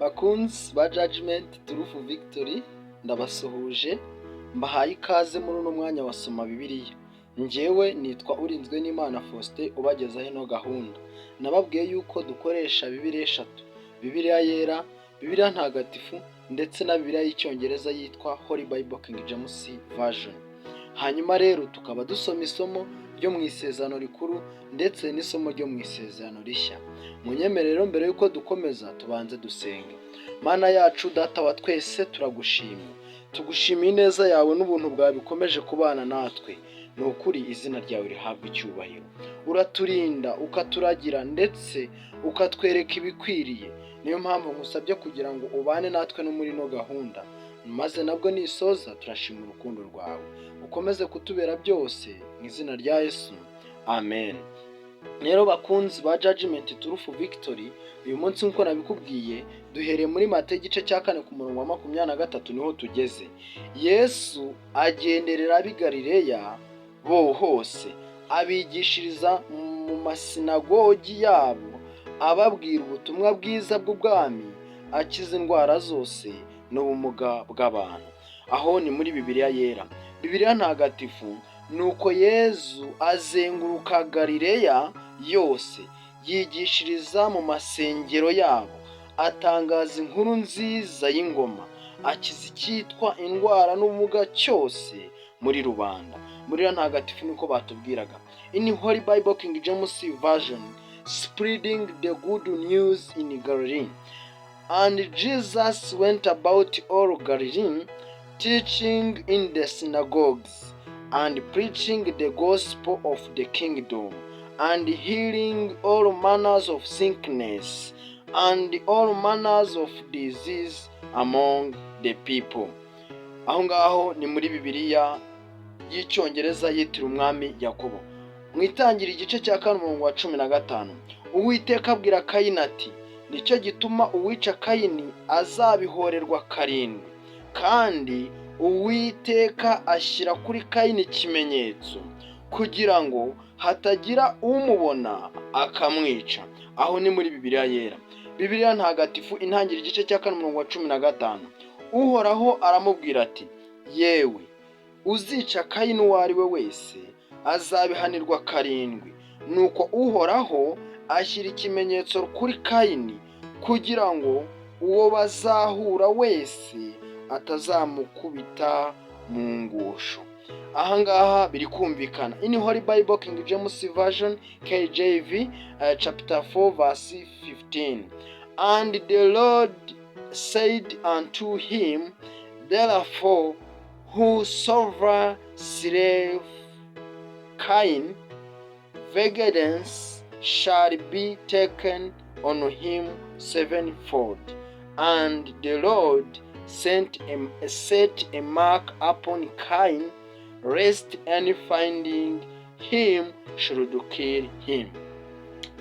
Bakunzi ba Judgment Truth Victory, ndabasuhuje, mbahaye ikaze muri uno mwanya wa Soma Bibiliya. Njyewe nitwa Urinzwe n'Imana Faustin ubagezaho ino gahunda. Nababwiye yuko dukoresha Bibiliya eshatu: Bibiliya Yera, Bibiliya Ntagatifu ndetse na Bibiliya y'Icyongereza yitwa Holy Bible King James Version. Hanyuma rero tukaba dusoma isomo ryo mu Isezerano Rikuru ndetse n'isomo ryo mu Isezerano Rishya. Munyemerere, mbere y'uko dukomeza, tubanze dusenge. Mana yacu, Data wa twese, turagushimye. Tugushimiye ineza yawe n'ubuntu bwawe bikomeje kubana natwe. Ni ukuri, izina ryawe rihabwa icyubahiro. Uraturinda, ukaturagira ndetse ukatwereka ibikwiriye. Niyo mpamvu nkusabye kugira ngo ubane natwe no muri ino gahunda, maze nabwo nisoza turashima urukundo rwawe. Ukomeze kutubera byose mu izina rya Yesu, amen. Rero bakunzi ba Judgment Truth Victory, uyu munsi nk'uko nabikubwiye, duhereye muri Matayo igice cya 4 ku murongo wa 23, niho tugeze. Yesu agenderera ab'i Galileya bo hose, abigishiriza mu masinagogi yabo, ababwira ubutumwa bwiza bw'ubwami, akiza indwara zose n'ubumuga bw'abantu. Aho ni muri Bibiliya Yera. Bibiliya Ntagatifu: nuko Yezu azenguruka Galileya yose, yigishiriza mu masengero yabo, atangaza inkuru nziza y'ingoma, akiza icyitwa indwara n'ubumuga cyose muri rubanda. Muri Bibiliya Ntagatifu niko batubwiraga. In Holy Bible King James Version, spreading the good news in Galilee. And Jesus went about all Galilee, teaching in the synagogues and preaching the gospel of the kingdom and healing all manners of sickness and all manners of disease among the people. Aho ngaho ni muri Bibiliya y'Icyongereza yitiriwe Umwami Yakobo. Mu Itangira igice cya 4 umurongo wa 15, Uwiteka abwira Kayini ati: "Nicyo gituma uwica Kayini azabihorerwa karindwi." Kandi Uwiteka ashyira kuri Kayini ikimenyetso kugira ngo hatagira umubona akamwica. Aho ni muri Bibiliya Yera. Bibiliya Ntagatifu, Intangira igice cya 4 umurongo wa 15, Uhoraho aramubwira ati: "Yewe, uzica Kayini uwo ari we wese azabihanirwa karindwi." Nuko Uhoraho ashyira ikimenyetso kuri Kayini kugira ngo uwo bazahura wese atazamukubita mu ngusho. Ahangaha biri kumvikana. In Holy Bible King James Version, KJV, chapter 4 verse 15, and the Lord said unto him, "Therefore whosoever slayeth Cain, vengeance shall be taken on him sevenfold." And the Lord set a mark upon Cain, lest any finding him should kill him.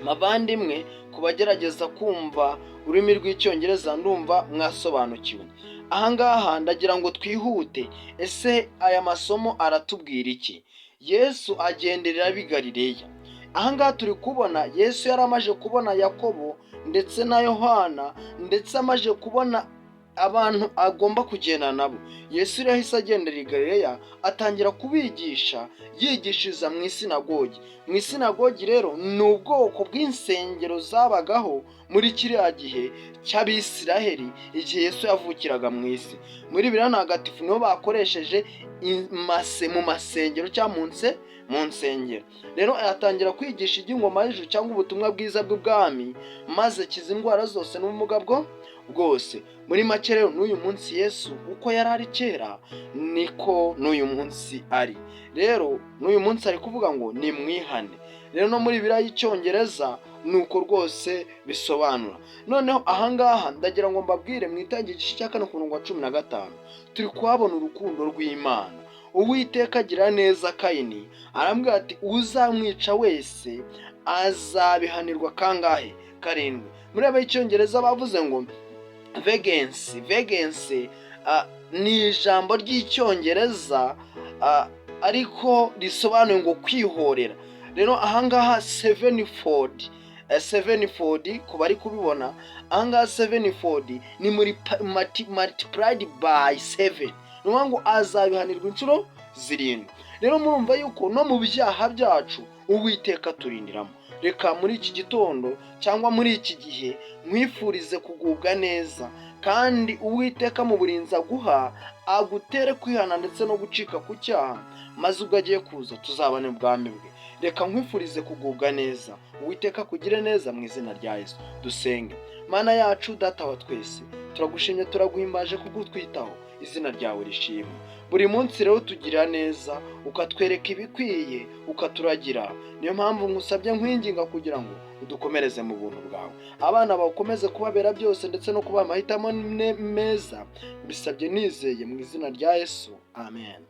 Mavandimwe, ku bagerageza kumva ururimi rw'Icyongereza, ndumva mwasobanukiwe. Ahangaha ndagira ngo twihute. Ese aya masomo aratubwira iki? Yesu agenderera ab'i Galileya. Ahangaha turi kubona Yesu yari amaze kubona Yakobo ndetse na Yohana, ndetse amaze kubona abantu agomba kugendana nabo. Yesu rero yahise agendera i Galileya, atangira kubigisha, yigishiriza mu isinagogi. Mu isinagogi rero ni ubwoko bw'insengero zabagaho muri kiriya gihe cy'Abisiraheli, igihe Yesu yavukiraga mu isi. Muri Bibiliya Ntagatifu niho bakoresheje mu masengero cyangwa mu nsengero. Rero atangira kwigisha iby'ingoma y'ijuru cyangwa ubutumwa bwiza bw'ubwami, maze akiza indwara zose n'ubumuga bwo bwose. Muri make rero, n'uyu munsi Yesu uko yari ari kera niko n'uyu munsi ari. Rero n'uyu munsi ari kuvuga ngo ni mwihane. Rero no muri Bibiliya y'Icyongereza ni uko rwose bisobanura. Noneho ahangaha ndagira ngo mbabwire, mu Itangira igice cya 4 ku murongo wa 15, turi kuhabona urukundo rw'Imana. Uwiteka agira neza Kayini, arambwira ati: "Uzamwica wese azabihanirwa kangahe? Karindwi." Muri aba y'Icyongereza bavuze ngo vengeance. Vengeance ni ijambo ry'Icyongereza ariko risobanuye ngo kwihorera. Rero ahangaha sevenfold. Sevenfold ku bari kubibona ahangaha, sevenfold ni muri multiplied by seven, ni ukuvuga ngo azabihanirwa inshuro zirindwi. Rero murumva yuko no mu byaha byacu Uwiteka turindiramo. Reka muri iki gitondo cyangwa muri iki gihe nkwifurize kugubwa neza, kandi Uwiteka mu burinzi aguha agutere kwihana ndetse no gucika ku cyaha, maze ubwo agiye kuza tuzabane ubwami bwe. Reka nkwifurize kugubwa neza, Uwiteka akugire neza mu izina rya Yesu. Dusenge. Mana yacu, Data wa twese, turagushimye, turaguhimbaje kuko utwitaho, izina ryawe rishimwe. Buri munsi rero tugira neza, ukatwereka ibikwiye, ukaturagira. Niyo mpamvu nkusabye, nkwinginga kugira ngo udukomereze mu buntu bwawe, abana bawe ukomeze kubabera byose ndetse no kubaha amahitamo meza. Mbisabye nizeye mu izina rya Yesu, amen.